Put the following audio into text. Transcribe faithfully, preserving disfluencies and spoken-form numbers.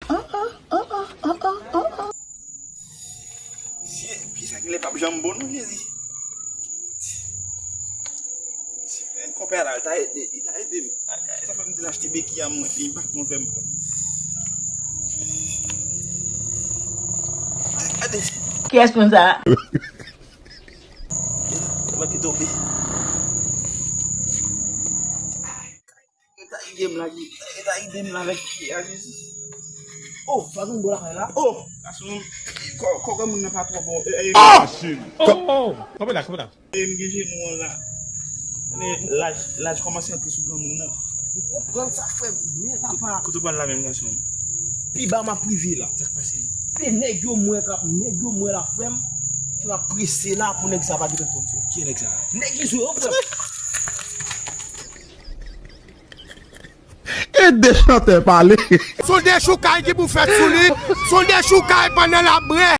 An, an, an, an, an, an, an, an. Mesye, pye sa genlè p ap janm bon non, Jezi. Konpè a la, li ta ede, li ta ede m. Sa fè m di l achte beki a mwen, li pa konn fè m. Gade. Kiyès moun sa a? Manke tonbe. Eta ide m la, eta ide m la avèk pye a, Jezi. Oh, sa nou bò lakay la. Oh, gason, kò, kò granmoun nan pa twò bon. E, e, oh! Oh, oh, oh. Kanpe la, kanpe la. E, m gen jenou an la. Men laj, laj kòmanse antre sou granmoun nan. M konprann sa, frè m, men papa. Kote w pral la menm, gason? Pi ba m ap rive la. Sa k pase? Men nèg yo m wè k ap, nèg yo m wè la, frè m, ke m ap prese la pou nèg sa pa gentan konn fè. Ki nèg sa? Nèg Izo yo, frè m. E de chantè pale. Son dechoukay ki pou fèt sou li. Son dechoukay pandan l ap brè.